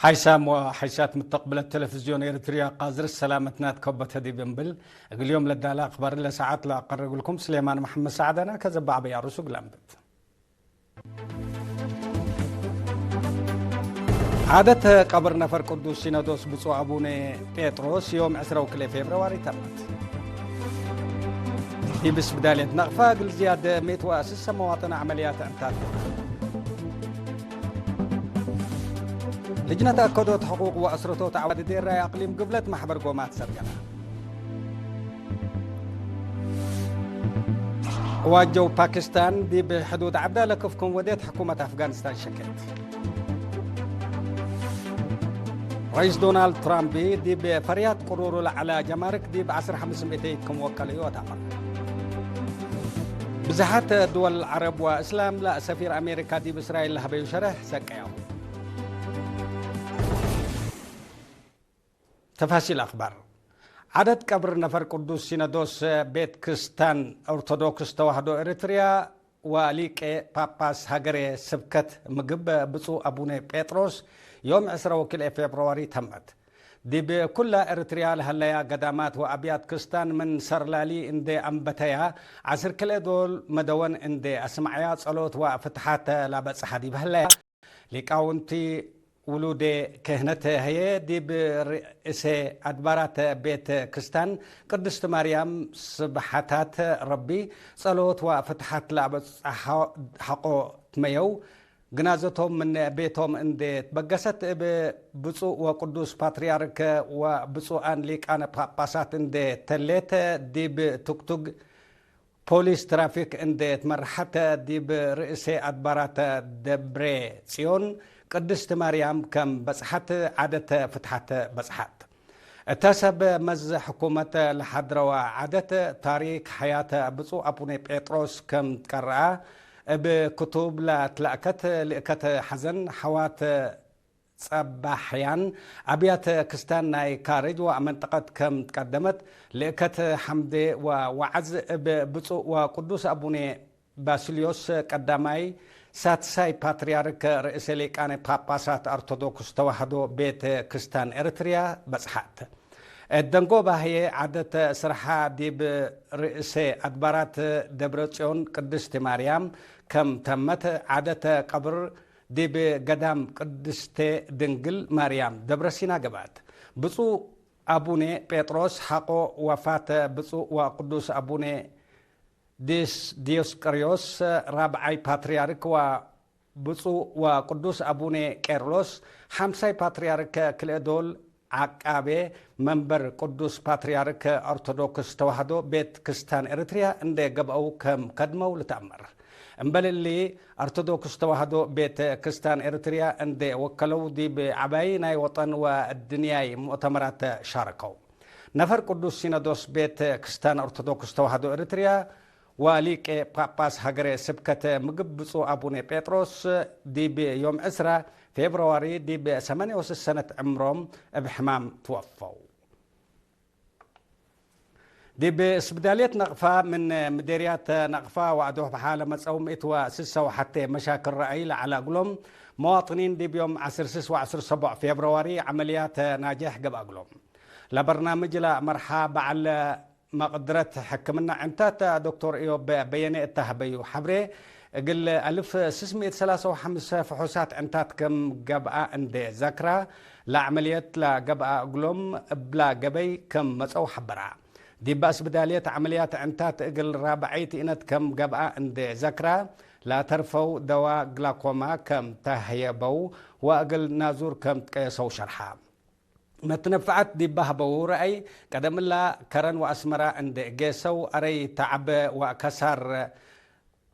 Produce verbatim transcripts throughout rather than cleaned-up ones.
ሓይሳም ወሓይሳት ምተቅብለት ቴሌቪዝዮን ኤረትርያ ቃዝር ሰላመትናት ከበተ ዲብ እምብል፣ እግል ዮም ለዳለ አክባር ለሰዓት ለአቀርብልኩም ስሌማን መሐመድ ሰዓዳና ከዘባዕ በያሩሱ ግላምብት። ዓደት ቀብር ነፈር ቅዱስ ሲኖዶስ ብፁዕ አቡነ ጴጥሮስ ዮም ዕስራ ወክልኤ ፌብርዋሪ ተመት። ዲብ ስብዳልየት ነቅፋ እግል ዝያድ ሜት ወስሰ መዋጥን ዐመልያት ዕንታት። ልጅነት አከዶት ሕቁቅ ወአስረቶት ዐዋድዴ ራይ አቅሊም ግብለት ማሕበር ጎማት ሰብገና። ዋጀው ፓኪስታን ዲብ ሕዱድ ዐዳ ለክፍኩም ወዴት ሕኩመት አፍጋኒስታን ሸኬት። ረኢስ ዶናልድ ትራምፕ ዲብ ፈርያት ቅሩሩ ለዐለ ጀማርክ ዲብ ዐስር ሐምስ ምእተይት ክም ወቀለዩ አታመር። ብዝሓት ድወል ዐረብ ወእስላም ለሰፊር አሜሪካ ዲብ እስራኤል ለሀበዩ ሸረህ ሰቀያው። ተፋሲል አክባር። ዐደት ቀብር ነፈር ቅዱስ ሲኖዶስ ቤት ክስታን ኦርቶዶክስ ተዋህዶ ኤረትርያ ወሊቄ ጳጳስ ሀገረ ስብከት ምግብ ብፁዕ አቡነ ጴጥሮስ ዮም ዕስራ ወክልኤ ፌብርዋሪ ተመት። ዲብ ኩለ ኤረትርያ ለሀለያ ገዳማት ወአብያት ክስታን ምን ሰርላሊ እንዴ አንበተያ፣ ዐስር ክልኤ ዶል መደወን እንዴ አስመዐያ፣ ጸሎት ወፍትሓት ለአበጽሐ ዲብ ሀለያ ሊቃውንቲ ውሉደ ክህነት ህዬ፣ ዲብ ርእሰ አድባራት ቤት ክስታን ቅድስት ማርያም ስብሐታት ረቢ ጸሎት ወፍትሐት ለአበጽሐ ሐቆ ትመየው፣ ግናዘቶም ምን ቤቶም እንዴ ትበገሰት፣ እብ ብፁዕ ወቅዱስ ፓትርያርክ ወብፁዓን ሊቃነ ጳጳሳት እንዴ ተሌት፣ ዲብ ቱግቱግ ፖሊስ ትራፊክ እንዴ ትመርሐት፣ ዲብ ርእሰ አድባራት ደብረ ጽዮን ቅድስት ማርያም ከም በጽሐት፣ ዐደት ፍትሐት በጽሐት። እተ ሰብ መዝ ሕኩመት ለሐድረወ ዐደት፣ ታሪክ ሐያት ብፁዕ አቡነ ጴጥሮስ ከም ትቀረአ፣ እብ ክቱብ ለትለአከት ልእከት ሐዘን ሐዋት ጸባሕያን አብያተ ክስታን ናይ ካርጅ ወመንጠቀት ከም ትቀደመት፣ ልእከት ሐምዴ ወወዐዝ እብ ብፁዕ ወቅዱስ አቡነ ባስልዮስ ቀዳማይ ሳትሳይ ፓትርያርክ ርእሰ ሊቃነ ጳጳሳት ኦርቶዶክስ ተዋህዶ ቤተ ክስታን ኤረትርያ በጽሐት። እት ደንጎባ ህዬ ዐደት ስርሓ ዲብ ርእሰ አድባራት ደብረ ጽዮን ቅድስት ማርያም ከም ተመት፣ ዐደት ቀብር ዲብ ገዳም ቅድስተ ድንግል ማርያም ደብረ ሲና ገብአት። ብፁዕ አቡነ ጴጥሮስ ሐቆ ወፋት ብፁዕ ወቅዱስ አቡነ ዲስ-፣ ዲዮስቆርዮስ ራብዓይ ፓትርያርክ ወብፁዕ ወቅዱስ አቡነ ቄርሎስ ሐምሳይ ፓትርያርክ ክልኤ ዶል ዐቃቤ መንበር ቅዱስ ፓትርያርክ ኦርቶዶክስ ተዋህዶ ቤት ክስታን ኤረትርያ እንዴ ገብአው ከም ከድመው ልትአመር። እምበል እሊ፣ ኦርቶዶክስ ተዋህዶ ቤት ክስታን ኤረትርያ እንዴ ወከለው ዲብ ዐባይ ናይ ወጠን ወእድንያይ ሙእተመራት ሻረከው። ነፈር ቅዱስ ሲኖዶስ ቤት ክስታን ኦርቶዶክስ ተዋህዶ ኤረትርያ ወሊቄ ጳጳስ ሀገረ ስብከት ምግብ ብፁዕ አቡነ ጴጥሮስ ዲብ ዮም ዕስራ ፌብርዋሪ ዲብ ሰማንየ ወስስ ሰነት ዕምሮም እብ ሕማም ትወፈው። ዲብ ስብዳልየት ነቅፋ ምን ምዴርያት ነቅፋ ወአዶህብሓ ለመጸው ምእት ወስሰ ወሐቴ መሻክል ረአይ ለዐለ እግሎም መዋጥኒን ዲብ ዮም ዐስር ስስ ወዐስር ሰቦዕ ፌብርዋሪ ዐመልያት ናጄሕ ገብአ እግሎም። ለበርናምጅ ለመርሓ በዐል መቅድረት ሕክምና ዕንታት ዶክቶር እዮብ በየነ እተ ሀበዩ ሐብሬ፣ እግል አልፍ ስስ ምእት ሰላሳ ወሐምስ ፍሑሳት ዕንታት ክም ገብአ እንዴ ዘክራ፣ ለዐመልየት ለገብአ እግሎም እብላ ገበይ ክም መጸው ሐበራ። ዲብ አስብዳልየት ዐመልያት ዕንታት እግል ራብዐይት ኢነት ክም ገብአ እንዴ ዘክራ፣ ለተርፈው ደዋ ግላኮማ ክም ተህየበው ወእግል ናዙር ክም ትቀየሰው ሸርሐ። መትነፍዐት ዲብ ሀበው ረአይ፣ ቀደም እላ ከረን ወአስመራ እንዴ ጌሰው፣ አረይ ተዐብ ወከሳር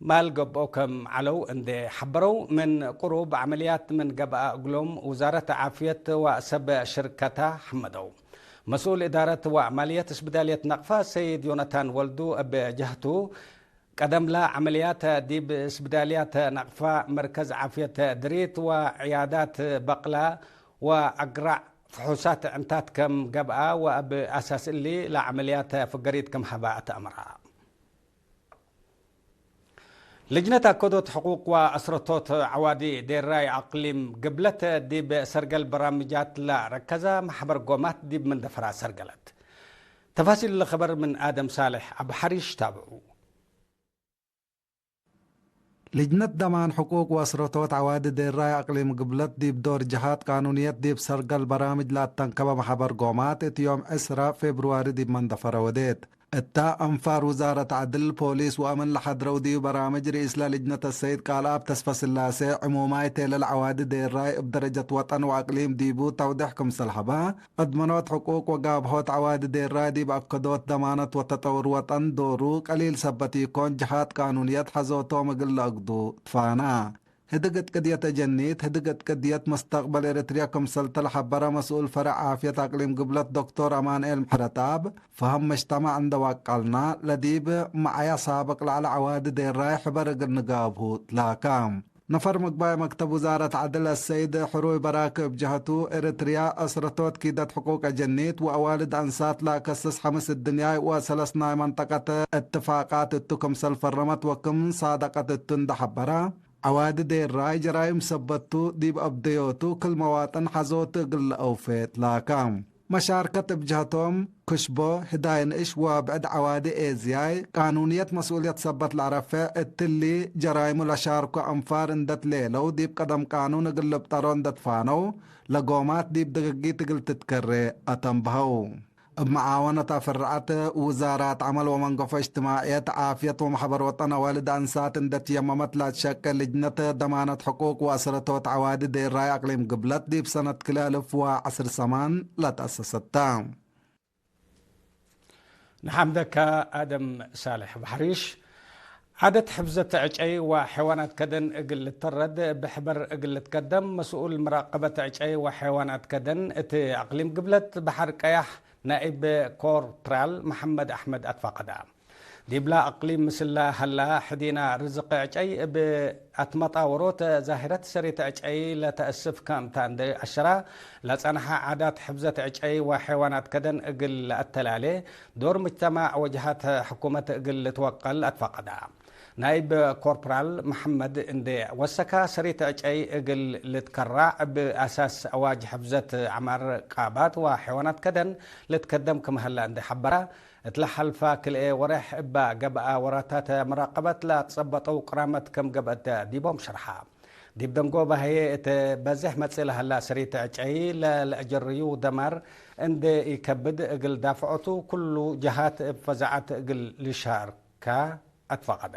ማል ገብኦ ከም ዐለው እንዴ ሐበረው፣ ምን ቅሩብ ዐመልያት ምን ገብአ እግሎም ውዛረት ዓፍየት ወሰብ ሽርከታ ሐመደው። መስኡል እዳረት ወማልየት ስብዳልየት ነቅፋ ሰይድ ዮናታን ወልዱ እብ ጀህቱ፣ ቀደምላ ዐመልያት ዲብ ስብዳልያት ነቅፋ፣ መርከዝ ዓፍየት ድሪት ወዕያዳት በቅላ ወአግራዕ ፍሑሳት ዕንታት ከም ገብአ ወእብ አሳስ እሊ ለዐመልያት ፍገሪት ከም ሀበ አትአምራ። ልጅነት አከዶት ሕቁቅ ወአስረቶት ዐዋዲ ዴራይ አቅሊም ግብለት ዲብ ሰርገል በራምጃት ለረከዘ መሕበር ጎማት ዲብ መንደፈራ ሰርገለት። ተፋሲል ለኸበር ምን አደም ሳልሕ አብ ሐሪሽ ታብዑ። ልጅነት ደማን ሕቁቅ ወአስረቶት ዐዋዲ ዴራይ አቅሊም ግብለት ዲብ ዶር ጀሃት ቃኑንየት ዲብ ሰርገል በራምጅ ለአተንከበ መሕበር ጎማት እት ዮም ዕስራ ፌብርዋሪ ዲብ መንደፈረ ወዴት። እታ አንፋር ውዛረት ዐድል፣ ፖሊስ ወአምን ለሐድረው ዲብ በራምጅ ርኢስ ለልጅነት አሰይድ ቃልኣብ ተስፈስላሴ፣ ዕሙማይ ቴለል ዐዋዲ ዴራይ እብ ደረጀት ወጠን ወአቅሊም ዲቡ ተውዴሕ ክምሰል ሀበ፣ አድመኖት ሕቁቅ ወጋብሆት ዐዋዲ ዴራይ ዲብ አከዶት ደማነት ወተጠውር ወጠን ዶሩ ቀሊል ሰበት ኢኮን፣ ጀሃት ቃኑንየት ሐዞቶም እግል ለአግዱ ትፋና። ህድግ እት ቅድየት አጀኒት፣ ህድግ እት ቅድየት መስተቅበል ኤረትርያ ክምሰልተ ለሐበረ መስኡል ፈረዕ ዓፍየት አቅሊም ግብለት ዶክቶር አማንኤል ምሕረተኣብ፣ ፈሀም መጅተማዕ እንዴ ዋቀልና፣ ለዲብ መዓያ ሳብቅ ለዐለ ዐዋዲ ዴራይ ሕበር እግል ንጋብሁ ትላከ። ነፈር ምግባይ መክተብ ውዛረት ዐድል አሰይድ ሕሩይ በራክ እብ ጀሀቱ፣ ኤረትርያ አስረቶት ኪደት ሕቁቅ አጀኒት ወአዋልድ አንሳት ለአከስስ ሐምስ እድንያይ ወሰለስ ናይ መንጠቀት እትፋቃት እቱ ክምሰል ፈረመት ወክም ሳደቀት እቱ እንዴ ሐበረ፣ ዐዋዲ ዴራይ ጀራይም ሰበት ቱ፣ ዲብ አብደዮቱ ክል መዋጥን ሐዞት እግል ለአውፌ ትላከ። መሻርከት እብ ጀሀቶም፣ ክሽቦ፣ ህዳይ ንእሽ ወብዕድ ዐዋዲ ኤዝያይ፣ ቃኑንየት መስኡልየት ሰበት ለአረፌዕ፣ እትሊ ጀራይሙ ለሻርኮ አንፋር እንዴ ትሌለው፣ ዲብ ቀደም ቃኑን እግል ልብጠሮ እንዴ ትፋነው፣ ለጎማት ዲብ ድግጊት እግል ትትከሬ አተንብሀው። እብ መዓወነት አፍርዐት ውዛራት ዐመል ወመንገፎ እጅትማዕየት፣ ዓፍየት ወመሕበር ወጠን አዋልድ አንሳት እንዴ ትየመመት ለአትሸቄ ልጅነት ደማነት ሕቁቅ ወአስረቶት ዐዋዲ ዴራይ አቅሊም ግብለት ዲብ ሰነት ክልኤ አልፍ ወዐስር ሰማን ለተአሰሰት ተ። ንሐምደከ አደም ሳልሕ ባሕሪሽ። ዓደት ሕፍዘት ዕጨይ ወሐይዋናት ከደን እግል ልተረድ፣ ብሕበር እግል ልትከደም፣ መስኡል መራቀበት ዕጨይ ወሐይዋናት ከደን እት አቅሊም ግብለት በሐር ቀያሕ ናኢብ ኮርፕራል መሐመድ አሕመድ አትፋቀዳ። ዲብላ አቅሊም ምስለ ሀላ ሕዲና ርዝቅ ዕጨይ እብ አትመጣወሮት ዛሂረት ሰሪት ዕጨይ ለተአስፍ ከምታ እንዴ አሸራ፣ ለጸንሐ ዓዳት ሕፍዘት ዕጨይ ወሐይዋናት ከደን እግል ለአተላሌ፣ ዶር ምጅተማዕ ወጀሃት ሕኩመት እግል ልትወቀል አትፋቀዳ። ናይብ ኮርፕራል መሐመድ እንዴ ወሰካ፣ ሰሪት ዕጨይ እግል ልትከራዕ እብ አሳስ አዋጅ ሕፍዘት ዐማር ቃባት ወሐይዋናት ከደን ልትከደም ክም ሀላ እንዴ ሐበራ፣ እት ለሐልፋ ክልኤ ወሬሕ እበ ገብአ ወራታት መራቀበት ለአትጸበጠው ቅራመት ክም ገብአት ዲቦም ሸርሐ። ዲብ ደንጎበ ህዬ እት በዝሕ መጽእ ለሀላ ሰሪት ዕጨይ ለለአጀርዩ ደማር እንዴ ኢከብድ እግል ዳፍዖቱ፣ ኩሉ ጀሃት እብ ፈዛዐት እግል ልሻርካ አትፋቀዳ።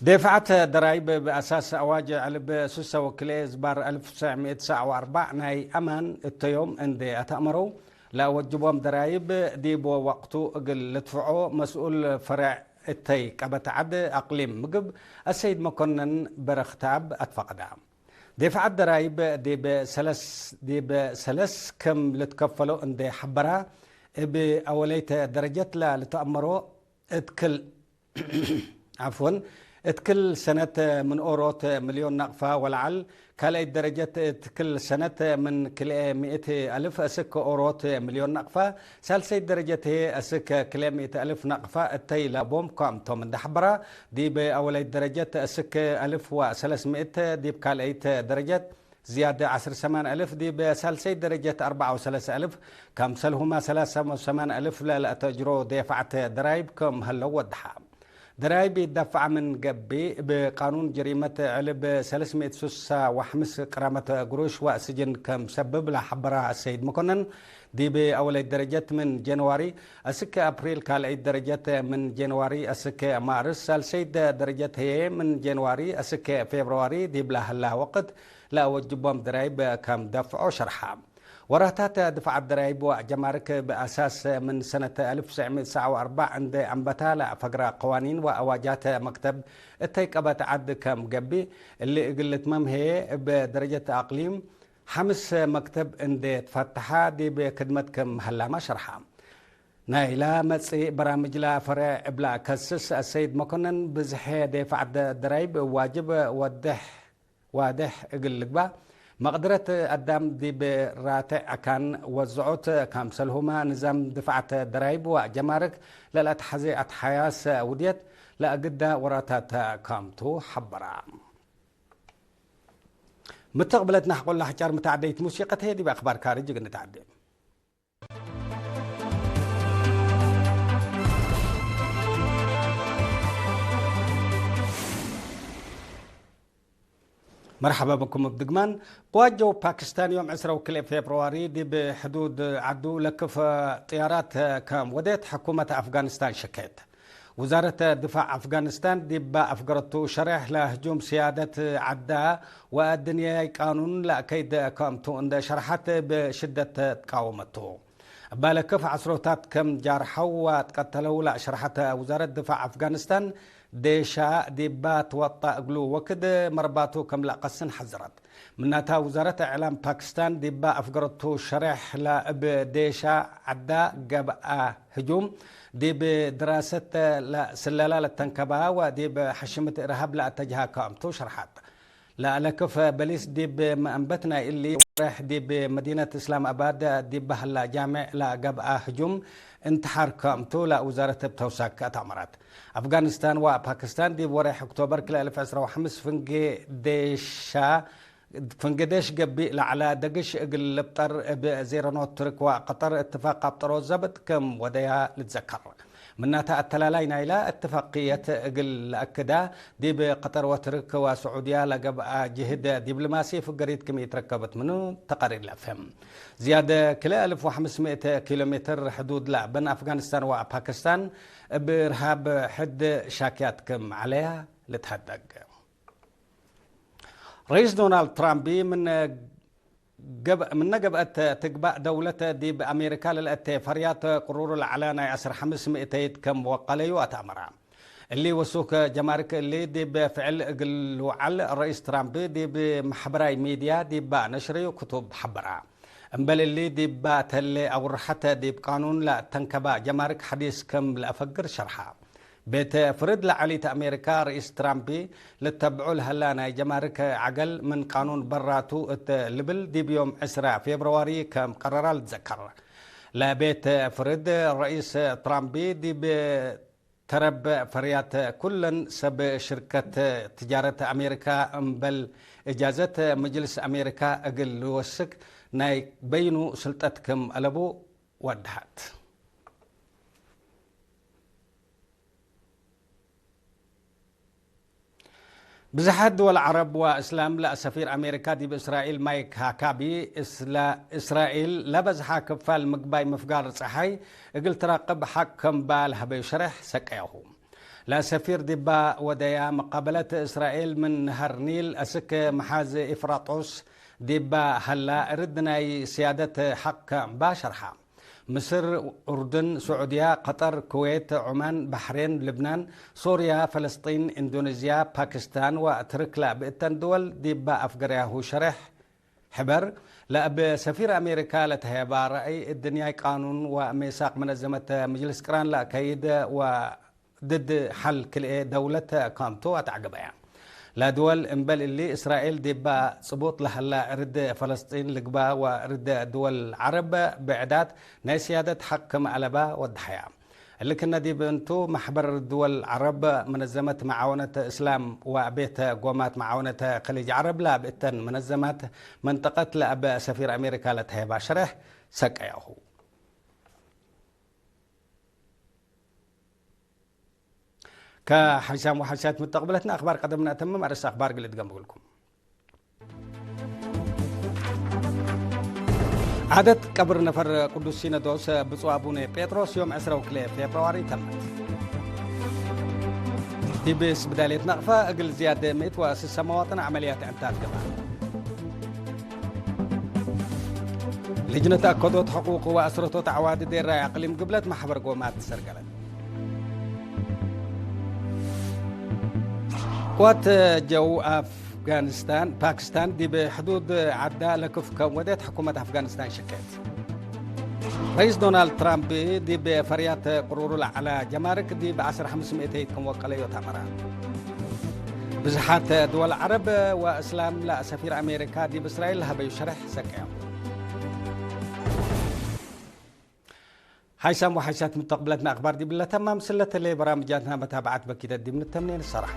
ዴፍዐት ደራይብ እብ አሳስ አዋጅ ዕልብ ሱሰ ወክልኤ ዝባር አልፍ ወትሰዕ ሚእት ሰብዓ ወአርበዕ ናይ አማን እተ ዮም እንዴ አተአመረው፣ ለአወጅቦም ደራይብ ዲብ ወወቅቱ እግል ልድፍዖ መስኡል ፈሬዕ እተይ ቀበት ዐድ አቅሊም ምግብ አሰይድ መኮነን በረክታብ አትፈቀዳ። ዴፍዐት ደራይብ ዲብ ሰለስ፣ ዲብ ሰለስ ክም ልትከፈሎ እንዴ ሐበራ፣ እብ አወለይት ደረጀት ለልትአመሮ እት ክል፣ ዐፍወን፣ እት ክል ሰነት ምን ኦሮት ሚልዮን ናቅፋ ወለዐል፣ ካልአይት ደረጀት እት ክል ሰነት ምን ክልኤ ሚእት አልፍ እስክ ኦሮት ሚልዮን ናቅፋ፣ ሳልሰይት ደረጀት ህዬ እስክ ክልኤ ሚእት አልፍ ናቅፋ እተይ ለቦም ክምቶም እንዴ ሐበራ፣ ዲብ አወለይት ደረጀት እስክ አልፍ ወሰለስ ሚእት፣ ዲብ ካልአይት ደረጀት ዝያድ ዐስር ሰማን አልፍ፣ ዲብ ሳልሰይት ደረጀት አርበዕ ወሰለስ አልፍ፣ ከምሰልሁመ ሰላሰ ወሰማን አልፍ ለለአተእጅሮ ዴፍዐት ደራይብ ክም ሀለው ወደሐ። ደራይብ ኢትደፈዐ ምን ገብእ፣ እብ ቃኑን ጀሪመት ዕልብ ሰለስ ሚእት ሱሳ ወሐምስ ቅራመት ግሩሽ ወስጅን ክም ሰብብ ለሐበራ አሰይድ መኮነን፣ ዲብ አወለይት ደረጀት ምን ጀንዋሪ እስክ አፕሪል፣ ካልአይት ደረጀት ምን ጀንዋሪ እስክ ማርስ፣ ሳልሰይት ደረጀት ህዬ ምን ጀንዋሪ እስክ ፌብርዋሪ ዲብለ ሀላ ወቅት ለአወጅቦም ደራይብ ከም ደፍዖ ሸርሐ። ወራታት ድፍዓት ደራይብ ወጀማርክ እብ አሳስ ምን ሰነት አልፍ ወትሰዕ ሚእት ሰብዓ ወአርበዕ እንዴ አንበታ ለአፈግረ ቀዋኒን ወአዋጃት መክተብ እተይ ቀበት ዐድ ከም ገብእ፣ እሊ እግል ልትመም ህዬ እብ ደረጀት አቅሊም ሐምስ መክተብ እንዴ ትፈተሐ ዲብ ክድመት ክም ሀላመ ሸርሐ። ናይላ መጽእ በራምጅላ ፈሬዕ እብላ ከስስ አሰይድ መኮነን፣ ብዝሐ ዴፍዓት ደራይብ ዋጅብ ወዴሕ ዋዴሕ እግል ልግባእ፣ መቅድረት አዳም ዲብ ራቴዕ አካን ወዝዖት፣ ከምሰልሁመ ንዛም ድፍዓት ደራይብ ወጀማርክ ለለአትሐዜ አትሓያስ ውድየት ለአግዳ ወራታት ካምቱ ሐበራ። ምተቅብለት ናሕቆላ ሕጫር ምተዓደይት ሙሲቀት ህዬ ዲብ አክባር ካርጅ እግል ንትዓዴ። መርሐባ ብኩም እብ ድግማን። ቅዋት ጀው ፓኪስታን ዮም ዕስራ ወክልኤ ፌብርዋሪ ዲብ ሕዱድ ዐዱ ለክፍ ጥያራት ከም ወዴት ሕኩመት አፍጋኒስታን ሸኬት። ውዛረት ድፋዕ አፍጋኒስታን ዲብ አፍገረቱ ሸሬሕ ለህጁም ስያደት ዐዳ ወአድንያይ ቃኑን ለአከይድ ከምቱ እንደ ሸርሐት ብሽደት ትቃወመቱ። እባለ ክፍ ዐስሮታት ከም ጃርሐው ወትቀተለው ለአሸርሐት ውዛረት ድፋዕ አፍጋኒስታን፣ ዴሻ ዲባ ትወጣ እግሉ ወክድ መርባቱ ከም ለአቀስን ሐዘረት። ምናተ ውዛረት እዕላም ፓኪስታን ዲባ አፍገረቱ ሸሬሕ ለእብ ዴሻ ዐዳ ገብአ ህጁም ዲብ ድራሰት ለስለላ ለተንከባ ወዲብ ሐሽምት እርሃብ ለአተጅሃ ከእምቱ ሸርሐት። ለአለክፍ በሊስ ዲብ መአንበት ናይ እሊ ወሬሕ ዲብ መዲነት እስላም አባድ ዲብ ሀላ ጃምዕ ለገብአ ህጁም እንትሓር ከእምቱ ለውዛረት እብ ተውሳክ አትአመረት። አፍጋኒስታን ወፓኪስታን ዲብ ወሬሕ ኦክቶበር ክልኤ አልፍ ዕስራ ወሐምስ ፍንጌ ዴሻ፣ ፍንጌ ዴሽ ገቢእ ለዐለ ደግሽ እግል ልብጠር እብ ዜረኖት ቱርክ ወቀጠር እትፋቅ አብጠሮ ዘብጥ ክም ወደያ ልትዘከር። ምናተ አተላላይ ናይላ እትፋቅየት እግል ለአክዳ፣ ዲብ ቀጠር ወትርክ ወስዑድያ ለገብአ ጅህድ ዲብሎማሲ ፍገሪት ክም ኢትረከበት ምኑ ተቃሪር ለአፍህም። ዝያድ ክልኤ አልፍ ወሐምስ ምእት ኪሎ ሜትር ሕዱድ ለአበን አፍጋኒስታን ወፓኪስታን፣ እብ እርሃብ ሕድ ሻክያት ክም ዐለያ ልትሀደግ። ረኢስ ዶናልድ ትራምፕ ምን ገብ-፣ ምነ ገብአት ትግባእ ደውለት ዲብ አሜሪካ ለልአቴ ፈርያት ቅሩሩ ለዐለ ናይ አስር ሐምስ ምእተይት ከም ወቀለዩ አትአመረ። እሊ ወሱክ ጀማርክ እሊ ዲብ ፍዕል እግል ልውዓል ረኢስ ትራምፕ ዲብ መሕበራይ ሚድያ ዲባ ነሽረዩ ክቱብ ሐበረ። እምበል እሊ ዲባ ተሌ አውርሐተ ዲብ ቃኑን ለአተንከባ ጀማርክ ሐዲስ ከም ለአፈግር ሸርሐ። ቤት ፍርድ ለዐሊት አሜሪካ፣ ርኢስ ትራምፕ ልተብዖ ለሀላ ናይ ጀማርክ ዐገል ምን ቃኑን በራቱ እት ልብል ዲብ ዮም ዕስራ ፌብርዋሪ ከም ቀረራ ልትዘከር። ለቤት ፍርድ፣ ርኢስ ትራምፕ ዲብ ተረብ ፈርያት ኩለን ሰብ ሽርከት ትጃረት አሜሪካ እምበል እጃዘት ምጅልስ አሜሪካ እግል ልወስክ ናይ በይኑ ስልጠት ክም አለቡ ወድሐት። ብዝሓት ድወል ዐረብ ወእስላም ለአሰፊር አሜሪካ ዲብ እስራኤል ማይክ ሃካቢ፣ እስላ-፣ እስራኤል ለበዝሓ ክፋል ምግባይ ምፍጋር ጸሓይ እግል ትራቅብ ሐቅ ከም በ ለሀበዩ ሸሬሕ ሰቀያሁ። ለአሰፊር ዲባ ወደያ መቃበለት እስራኤል ምን ነሀር ኒል አስክ መሓዝ ኤፍራጦስ ዲባ ሀላ እርድ ናይ ስያደት ሐቅ ከም በ ሸርሓ። ምስር፣ ኡርድን፣ ስዑድያ፣ ቀጠር፣ ኩዌት፣ ዑማን፣ ባሕሬን፣ ልብናን፣ ሶርያ፣ ፈለስጢን፣ ኢንዶኔዝያ፣ ፓኪስታን ወትርክ ለብእተን ድወል ዲባ አፍገርያሁ ሸሬሕ ሕበር፣ ለእብ ሰፊር አሜሪካ ለተሀየባ ረአይ እድንያይ ቃኑን ወሜሳቅ መነዘመት ምጅልስ ቅራን ለአከይድ ወ ድድ ሐል ክልኤ ደውለት ካምቱ አትዐገበያ። ለድወል እምበል እሊ፣ እስራኤል ዲባ ጽቡጥ ለሀላ እርድ ፈለስጢን ልግባ ወእርድ ድወል ዐረብ ብዕዳት ናይ ስያደት ሐቅ ክም አለባ ወደሐያ። እሊ ክነ ዲብ እንቱ፣ መሕበር ድወል ዐረብ፣ መነዘመት መዓወነት እስላም ወቤት ጎማት መዓወነት ከሊጅ ዐረብ ለብእተን መነዘማት መንጠቀት ለእብ ሰፊር አሜሪካ ለተሀየባ ሸሬሕ ሰቀያሁ። ከሐይሳም ወሐይሳት ምተቅብለትነ አክባር ቀደምነ አተምም። አርእስ አክባር እግል እድገም እግልኩም። ዓደት ቀብር ነፈር ቅዱስ ሲኖዶስ ብፁዕ አቡነ ጴጥሮስ ዮም ዕስራ ወክልኤ ፌብርዋሪ ተመት። ዲብ ስብዳልየት ነቅፈ እግል ዝያድ ምእት ወስሰ መዋጥን ዐመልያት ዕንታት ገብአ። ልጅነት አከዶት ሕቁቅ ወአስረቶት አዕዋድ ዴራይ አቅሊም ግብለት መሕበር ጎማት ሰርገለት። ቅዋት ጀው አፍጋኒስታን፣ ፓኪስታን ዲብ ሕዱድ ዐዳ ለክፍ ከም ወዴት ሕኩመት አፍጋኒስታን ሸኬት። ረኢስ ዶናልድ ትራምፕ ዲብ ፈርያት ቅሩሩ ለዐለ ጀማርክ ዲብ ዐስር ሐምስ ምእተይት ክም ወቀለዮ ተአመረ። ብዝሓት ድወል ዐረብ ወእስላም ለሰፊር አሜሪካ ዲብ እስራኤል ለሀበዩ ሸርሕ ሰቀያም። ሓይሳም ወሓይሳት ምተቅብለትነ አክባር ዲብለ ተማም ስለተለየ በራምጃትና መታብዓት በኪተት ዲብ ንተምኔ ንሰራሕ።